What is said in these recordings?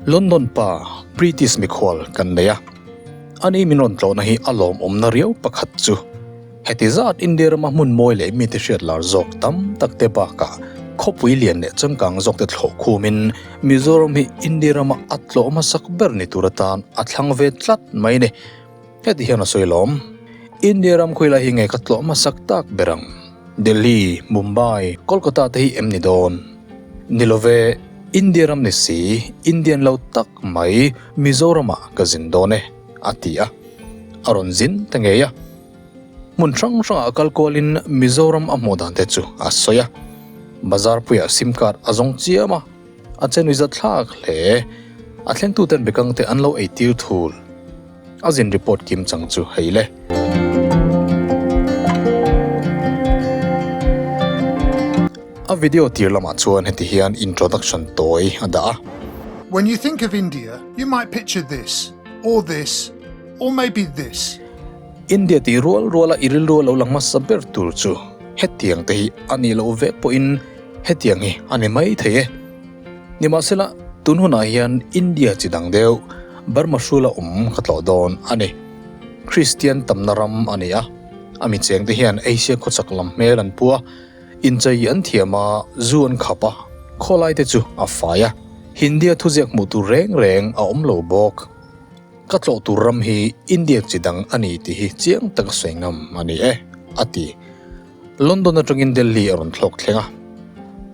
London pa British mikhual kan nei a, ani min rawn tlawhna hi a lawmawmna riau pakhat chu heti zat India rama hmun mawi leh mite hriat lar zawk tam tak te bakah khawpui lian leh changkang zawk te thlawh khumin Mizoram hi India rama a tlawh hmasak ber ni tur atan a thlang ve tlat mai a ni. Heti hian a sawi lawm, India ram khawilai hi nge ka tlawh hmasak tak ber ang? Delhi, Mumbai, Kolkata te hi em ni dawn? Ni love, India ram ni si, Indian lo tak mai Mizoramah ka zin dawn e, a ti a. A rawn zin ta ngei a. Hmun hrang hrangah kal kualin Mizoram a hmuh dan te chu a sawi a. Bazar puiah sim card a zawng chiam a, a chenui zat thlak hle. A thlengtuten bekang te an lo eitir thul. A zin report kim chang chu hei le. A video tir lamah chuan heti hian introduction tawi a dah a. When you think of India, you might picture this, or this, or maybe this. India tih rual ruala i rilru a lo lang hmasa ber tur chu hetiang te hi a nih loh vek pawhin hetiang hi a ni mai thei e. Nimahsela, tun hunah hian India chi dang deuh, Burma hrula awm ka tlawh dawn a ni. Kristian tamna ram a ni a, a mi chengte hian Asia khawchak lam hmel an pu a, inchei an thiam a, zu an khap a, khawlaite chu a fai a, Hindia thuziak hmuh tur reng reng a awm lo bawk. Ka tlawh tur ram hi India chi dang a ni tih hi chiang taka sawi ngam a ni e, a ti. London atangin Delhi a rawn thlawk thleng a,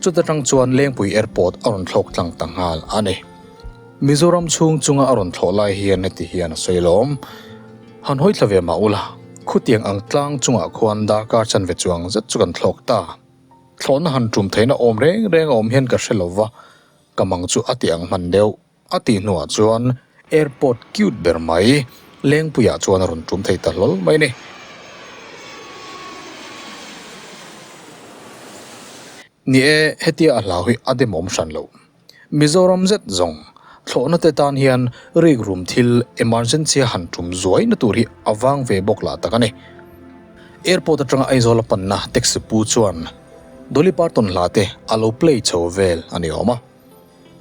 chuta tang chuan Lengpui Airport a rawn thlawk tlang ta nghal a ni. Mizoram chhung chunga a rawn thlawh lai hian heti hian a sawi lawm. Han hawi thla ve mah ula, khutiang ang tlang chungah khuan darkar chanve chuang zet chu kan thlawk ta. Thlawhna han tum theihna awm reng reng a awm hian ka hre lova, ka mang chu a ti ang hman deuh. A tih hnuah chuan airport cute ber mai Lengpuiah chuan a rawn tum thei ta hlawl mai a ni. Ni e, hetia a hlau hi a demawm hran lo. Mizoram zet zawng thlawhna te tan hian rikrum thil emergency a han tum zuai na tur hi a vang ve bawk lah tak a ni. Airport atanga Aizawl a panna taxi pu chuan Dolly Parton hla te a lo play chho vel a ni awm a.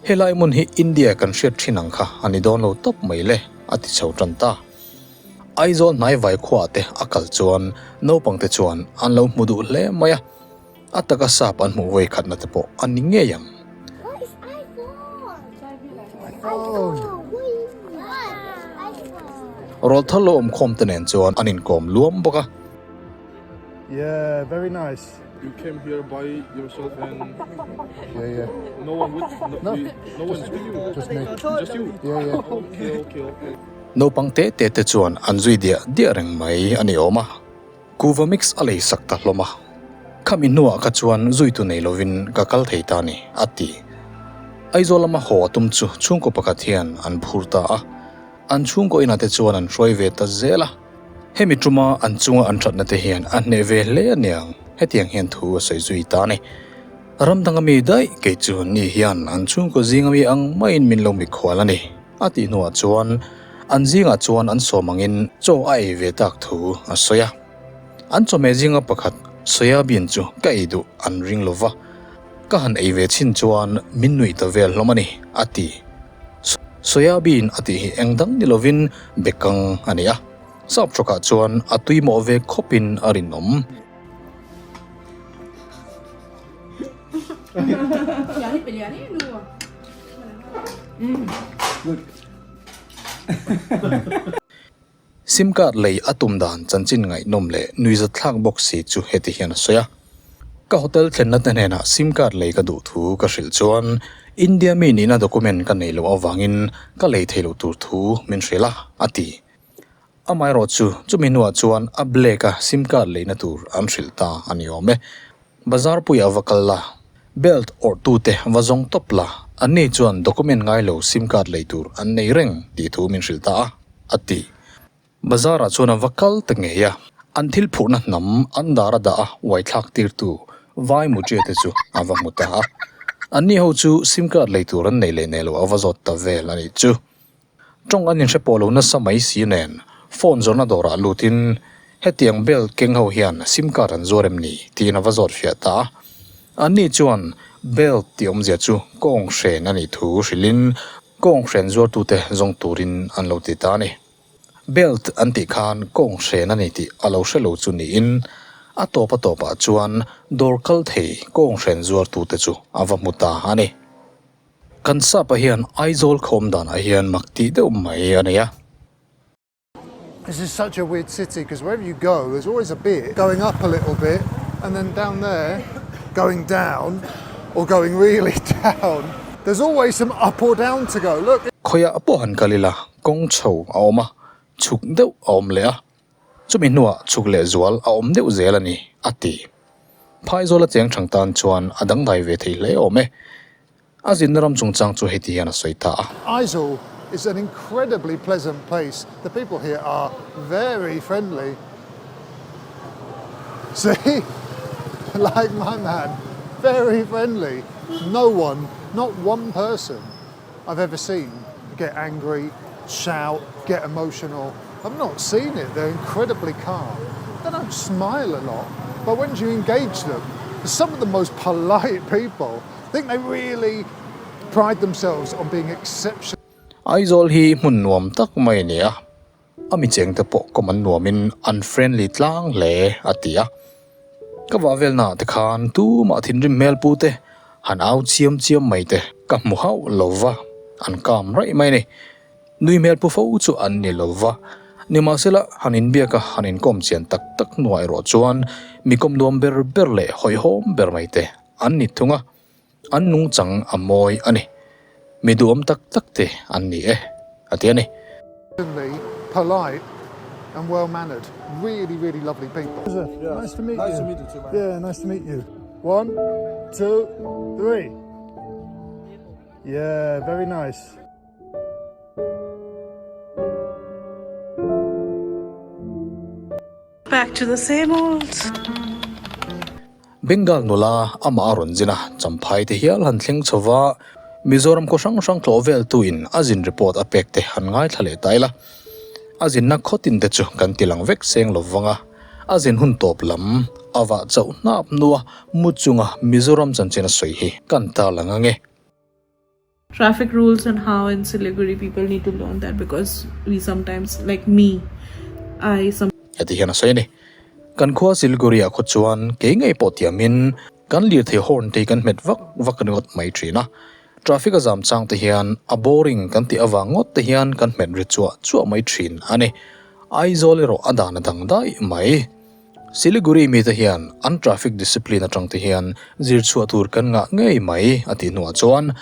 Helai hmun hi India kan hriat thin ang kha a ni dawn lo tawp mai le, a ti chho tan ta. Aizawl hnai vai khuaah te a kal chuan naupang te chuan an lo hmu duh hle mai a, a taka sap an hmuh vawi khatna te pawh a ni ngei ang. Rawlthar lo awmkhawm te nen chuan an inkawm luam bawk a. Yeah, very nice. You came here by yourself and Yeah, yeah. no one with no, No. you- no one's with you. Just me. Just you. Yeah, yeah. Okay, okay, okay. Naupang te te te chuan an zui diah diah reng mai a ni awm a, Kuva mix a lei sak ta hlawm a. Khami hnuah kha chuan zuitu nei lovin ka kal thei ta ni, a ti. Aizawl lama haw a tum chu chhungkaw pakhat hian an phur ta a, an chhungkaw inah te chuan an hruai ve ta zel a. Hemi tuma an chunga an thatna te hian a hneh ve hle aniang, hetiang hian thu a sawi zui ta a ni. Ram danga mi daih kei chu ni hian an chhungkaw zinga mi ang maiin min lo mikhual a ni, a tih hnuah chuan an zingah chuan an sawm angin chaw a ei ve tak thu a sawi a. An chawhmeh zinga pakhat soya bean chu ka ei duh an ring lova, ka han ei ve chhin chuan min nuih ta vel hlawm a ni, a ti. Soya bean a tih hi eng dang ni lovin bekang a ni a, sap tawkah chuan a tui mawh ve khawpin a rinawm. Sim card lei a tum dan chanchin ngaihnawm leh nuihzatthlak bawk si chu heti hian a sawi a. Ka hotel thlenna te hnenah sim card lei ka duh thu ka hrilh chuan India mi nihna document ka nei loh avangin ka lei thei loh tur thu min hrilh a, a ti. Amaherawh chu chumi hnuah chuan a black a sim card leina tur an hrilh ta a ni awm e. Bazar puiah va kal la, belt awrh tute va zawng tawp la, anni chuan document ngai lo sim card lei tur an nei reng tih thu min hrilh ta a, a ti. Bazar ah chuan a va kal ta ngei a, an thil phurhna hnam an dar a dah a uai thlak tirtu vai mutria te chu a va hmu ta a. Anni ho chu sim card lei tur an nei leh nei lo a va zawt ta vel a nih chu. Tawng an inhre pawh lo nasa mai si nen phone zawrhna dawrah lutin hetiang belt keng ho hian sim card an zuar em ni tiin a va zawt fiah ta a. Anni chuan belt tih awmzia chu kawng hren a nih thu hrilhin Kawnghren zuartute zawng turin an lo ti ta a ni. Belt an tih khan kawnghren a ni tih a lo hre lo chu niin a tawp a tawpah chuan dawr kal thei kawnghren zuartute chu a va hmu ta a ni. Kan sapa hian Aizawl khawm danah hian mak tih deuh mai a nei a. This is such a weird city because wherever you go there's always a bit going up a little bit and then down there going down or going really down. There's always some up or down to go. Look. Khawiah pawh han kal ila kawng chho a awm a, chhuk deuh a awm leh a, chumi hnuah chhuk leh zual a awm deuh zel a ni, a ti. Phaizawla cheng thang tan chuan a dangdai ve thei hle awm e. A zinna ram chungchang chu heti hian a sawi ta a. Aizawl is an incredibly pleasant place, the people here are very friendly. See? Like my man, very friendly. No one, not one person I've ever seen get angry, shout, get emotional. I've not seen it. They're incredibly calm. They don't smile a lot, but when you engage them, they're some of the most polite people. I think they really pride themselves on being exceptional. Aizawl hi hmun nuam tak mai a ni a, a mi chengte pawh kawm an nuamin an friendly tlang hle a ti a. Ka vah velnaah te khan tumah thinrim hmel pu te han au chiam chiam mai te ka hmu hauh lo va, an kam raih mai a ni. Nui hmel pu fo chu an ni lo va, nimahsela han inbiak a han inkawm chian tak tak hnuah erawh chuan mi kawm nuam ber ber leh hawihhawm ber mai te an ni thung a, an nungchang a mawi a ni. Mi duhawm tak tak te an ni e, a ti a ni. Polite and well mannered, really really lovely people. Nice to meet you. Nice to meet you too man. Yeah, nice to meet you. One, two, three. Yeah, very nice. Back to the same old. Bengal nula amah a rawn zin a, Champhai te hial han thleng chho va, Mizoram khaw hrang hrang tlawh vel tuin a zin report a pek te han ngaithla leh ta ila. A zinna khawtin te chu kan ti lang vek seng lo vang a, a zin hun tawp lam a vah chauh hnap hnua mu chunga Mizoram chanchin a sawi hi kan tarlang ang e. Traffic rules and how in Siliguri people need to learn that because we sometimes like me I some. Heti hian a sawi a ni. Kan khua Siliguri ah khaw chuan kei ngei pawh tiamin kan lirthei horn te hi kan hmet vak vak ringawt mai thin a. Traffic a zam chang te hian a boring kan tih avang ngawt te hian kan hmet ri chuah chuah mai thin a ni. Aizawl erawh a dan a dang daih mai. Siliguri mite hian an traffic discipline atang te hian zir chhuah tur kan ngah ngei mai a tih hnuah chuan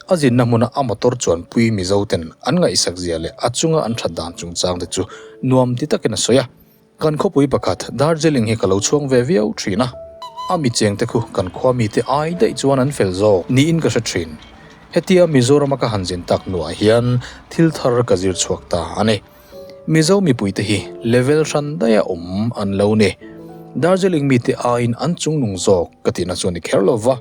a zinna hmuna a motor chuanpui Mizo ten an ngaihsak zia leh a chunga an that dan chungchang te chu nuam ti takin a sawi a. Kan khawpui pakhat Darjeeling hi ka lo chhuang ve viau thin a, a mi chengte khu kan khua mite ai daih chuan an fel zawk niin ka hre thin. Hetia Mizorama ka han zin tak hnuah hian thil thar ka zir chhuak ta a ni. Mizo mipuite hi level hran daia awm an lo ni. Darjeeling mite aiin an chungnung zawk ka tihna chu a ni kher lo va.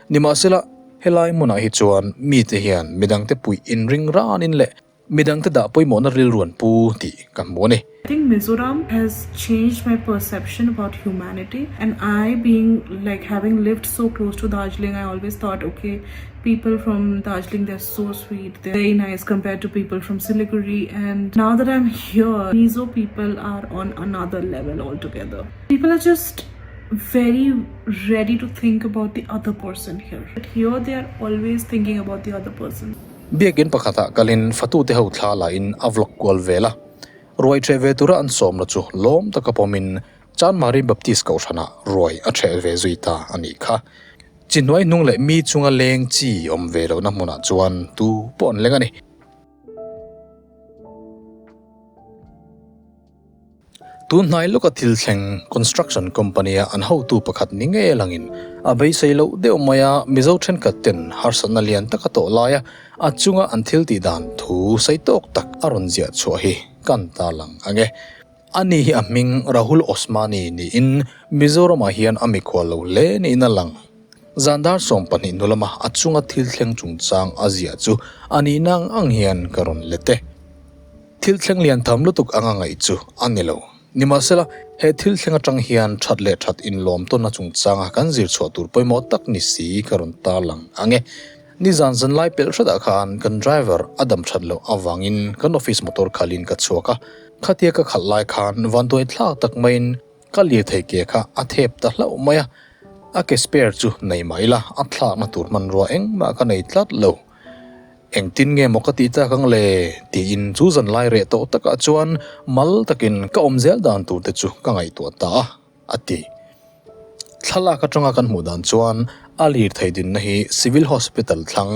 Nimahsela, helai hmunah hi chuan mite hian midangte puih inring ranin leh midangte dah pawimawhna rilru an pu tih ka hmu a ni. I think Mizoram has changed my perception about humanity and I being like having lived so close to Darjeeling I always thought okay people from Darjeeling they're so sweet they're very nice compared to people from Siliguri and now that I'm here Mizo people are on another level altogether. People are just very ready to think about the other person here. But here they are always thinking about the other person. Biakin pakhatah kalin fatute ho thla lain a vlog kual vel a. Ruai ṭheh ve tura an sawmna chu lawm taka pawmin Chanmari Baptist Kohhranah ruai a ṭheh ve zui ta a nih kha. Chi hnuai hnung leh mi chunga leng chi awm ve lohna hmunah chuan tu pawh an leng a ni. Tun hnai lawka thil thleng construction company a an hotu pakhat ni ngei langin a beisei loh deuh mai a, Mizo thenkhat ten harsatna lian taka tawh laia a chunga an thil tih dan thu sei tawk tak a rawn ziah chhuah hi kan tarlang ang e. Ani hi a hming Rahul Osmani niin Mizoramah hian a mikhual lo hle niin a lang. Zandar 12 hnu lama a chunga thil thleng chungchang a ziah chu a nihna ang ang hian ka rawn let e. Thil thleng lian tham lutuk anga ngaih chu a ni lo. Nimahsela, he thil thleng atang hian that leh that inlawm tawnna chungchanga kan zir chhuah tur pawimawh tak ni si ka rawn tarlang ang e. Nizan zanlai pelh hretah khan kan driver a dam that loh avangin kan office motor khalhin ka chhuak a, khatia ka khalh lai khan vanduai thlak tak maiin ka lirthei ke kha a thep ta hlauh mai a, a ke spare chu nei mah ila a thlakna tur hmanrua engmah ka nei tlat lo. Engtin nge maw ka tih tak ang le? tiin chu zanlai reh tawh takah chuan mal takin ka awm zel dan tur te chu ka ngaihtuah ta a. a ti. Thlalak atanga kan hmuh dan chuan a lirthei dinna hi Civil Hospital thlang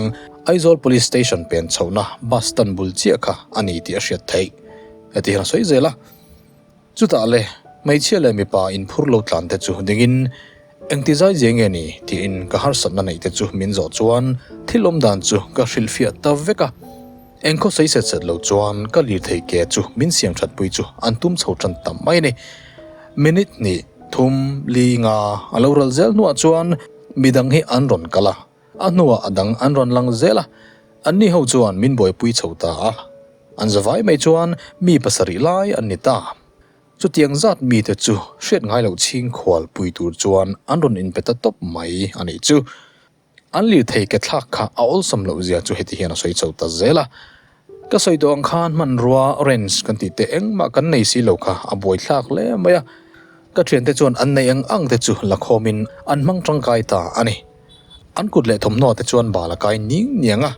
Aizawl Police Station pen chhohna bus stand bul chiah kha a ni tih a hriat theih. Heti hian a sawi zel a. Chutah le hmeichhia leh mipa inphur lo tlan te chu dingin engti zai zia nge ni tiin ka harsatna neih te chu min zawh chuan thil awm dan chu ka hrilhfiah ta vek a. Engkhaw sawi set set lo chuan ka lirthei ke chu min siam that pui chu an tum chho tan tam mai a ni. Minute hnih, thum, li, nga a lo ral zel hnuah chuan midang hi an rawn kal a, a hnuah a dang an rawn lang zel a. Anni ho chuan min buaipui chho ta a, an zavai mai chuan mi pasarih lai an ni ta. Chutiang zat mite chu hriat ngai loh chhing khual pui tur chuan an rawn inpe ta tawp mai a nih chu. An lirthei ke thlak kha a awlsam loh zia chu heti hian a sawi chho ta zel a. Ka sawi tawh ang khan hmanrua wrench kan tih te engmah kan nei si lo kha a buai thlak hle mai a. Ka thiante chuan an nei ang ang te chu la khawmin an hmang tangkai ta a ni. An kut leh thawmhnaw te chuan bal a kai ning niang a.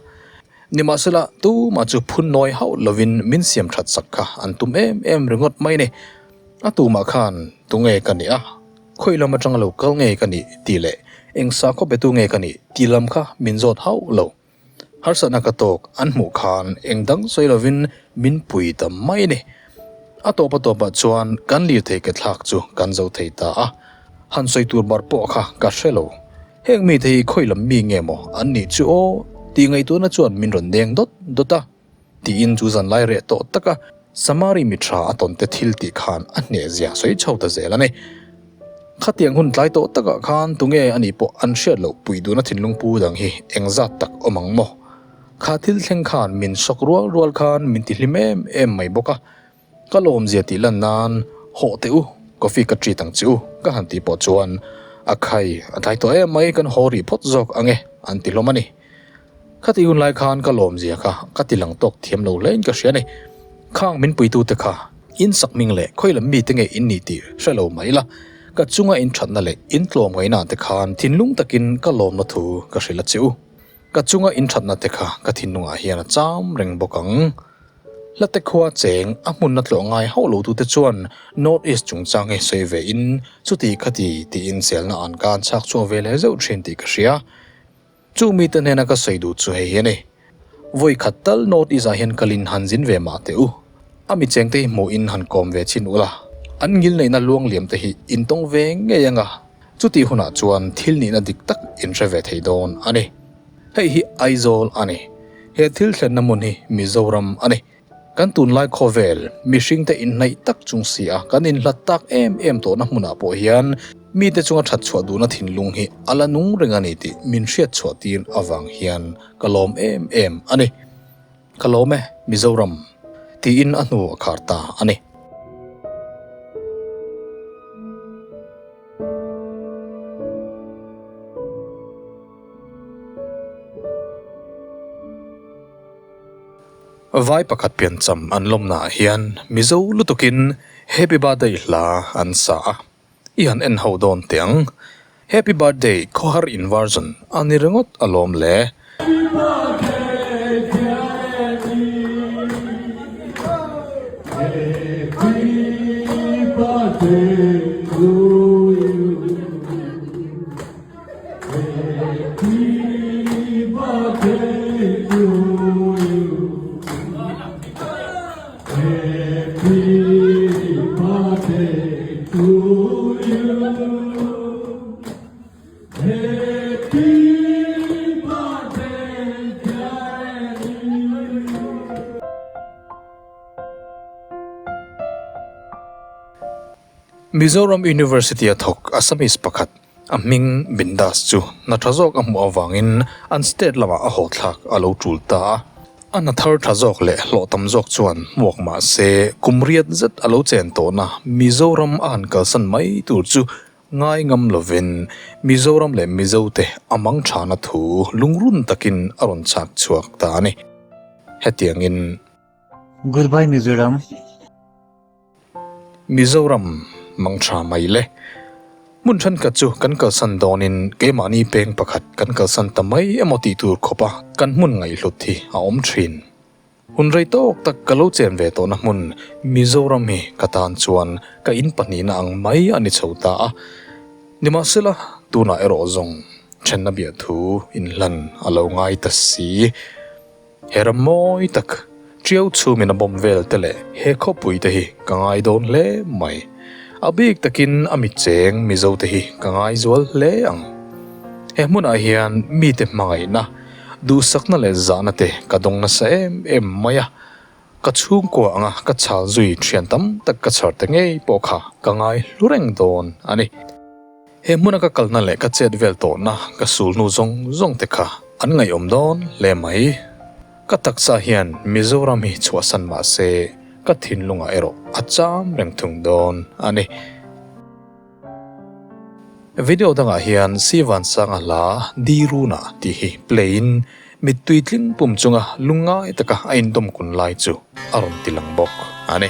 Nimahsela tumah chu phun nawi hauh lovin min siam that sak kha an tum em em ringawt mai a ni. A tumah khan tunge ka nih a? Khawi lam atanga lo kal nge ka nih tih leh eng sakhaw petu nge ka nih tih lam kha min zawt hauh lo. Harsatna ka tawk an hmuh khan eng dang sawi lovin min pui ta mai a ni. A tawp a tawpah chuan kan lirthei ke thlak chu kan zo thei ta a, han sawi tur bar pawh kha ka hre lo. Heng mite hi khawi lam mi nge maw an nih chu aw tih ngaihtuahna chuan min rawn deng dawt dawt a. Tiin chu zan lai reh tawh taka Samari mi tha a tawn te thil tih khan a hneh zia sawi chho ta zel a ni. Khatiang hun tlai tawh takah khan tunge a nih pawh an hriat loh pui duna thinlung pu dang hi engzat tak awm ang maw? Kha thil thleng khan min sawk rual rual khan min ti hlim em em mai bawk a. Ka lawmzia tih lan nan hawh teh u, coffee ka treat ang che u ka han tih pawh chuan a khai a tlai tawh em mai kan haw rih phawt zawk ang e an ti hlawm a ni. Khati hun lai khan ka lawmzia kha ka ti lang tawk thiam lo hlein ka hria a ni. Khang min puitute kha in sak hming leh khawi lam mite nge in ni tih hre lo mai ila, ka chunga in thatna leh in tlawm ngaihna te khan thinlung takin ka lawmna thu ka hrilh a che u. Ka chunga in thatna te kha ka thinlungah hian a cham reng bawk ang. Hlate khua cheng a hmunna tlawh ngai hauh lo tute chuan North East chungchang hi sawi ve in chuti khati tiin selna an kan chhak chhuak ve leh zeuh thin tih ka hria. Chu mite hnena ka sawi duh chu hei hi a ni. Vawi khat tal North East ah hian kalin han zin ve mah teh u. A mi chengte hi hmuhin han kawm ve chhin ula, an ngil neihna luang liam te hi in tawng ve ngei anga, chutih hunah chuan thil nihna dik tak in hre ve thei dawn a ni. Hei hi Aizawl a ni. He thil thlenna hmun hi Mizoram a ni. Kan tunlai khawvel, mihringte inhnaih tak chung si a, kan inhlat tak em em tawhna hmunah pawh hian mite chunga that chhuah duhna thinlung hi a la nung reng a ni tih min hriat chhuah tir avang hian ka lawm em em a ni. Ka lawm e, Mizoram, tiin a hnu a khar ta a ni. Vai pakhat piancham an lawmnaah hian Mizo lutukin Happy Birthday hla an sa a, i han en ho dawn teh ang. Happy Birthday khawhar in version a ni ringawt alawm le. Mizoram University a thawk Assamese pakhat a hming Bindas chu hna tha zawk a hmuh avangin an state lamah a haw thlak a lo tul ta a. A hna thar tha zawk leh hlawh tam zawk chuan hmuak mah se kum riat zet a lo chen tawhna Mizoram a han kalsan mai tur chu. ngai ngam lovin Mizoram leh Mizote a mang thana thu lungrun takin a rawn chhak chhuak ta a ni. Hetiangin. Goodbye Mizoram. Mizoram mang tha mai le. Hmun thenkhat chu kan kalsan dawnin keimahni peng pakhat kan kalsan ta mai emaw tih tur khawpa kan hmun ngaihhlut hi a awm thin. Hun rei tawk tak ka lo chen ve tawhna hmun Mizoram hi ka tan chuan ka in pahnihna ang mai a ni chho ta a. Nimahsela, tunah erawh zawng thenna biahthu inhlan a lo ngai ta si. He ram mawi tak, Tiau chhumin a bawm vel te leh he khawpui te hi ka ngai dawn hle mai. A bik takin a mi cheng Mizo te hi ka ngai zual hle ang. He hmunah hian mite hmangaihna, duhsakna leh zahna te ka dawng nasa em em mai a. Ka chhungkua anga ka chhal zui thian tam tak ka chhar te ngei pawh kha ka ngai hlu reng dawn a ni. He hmuna ka kalna leh ka chet vel tawhna ka sulhnu zawng zawng te kha an ngaihawm dawn hle mai. Ka taksa hian Mizoram hi chhuahsan mah se ka thinlungah erawh a cham reng thung dawn a ni. Video dangah hian Sivansanga hla Diruna tih hi play in mittui tling pum chunga lungngai taka a indawm kun lai chu a rawn ti lang bawk a ni.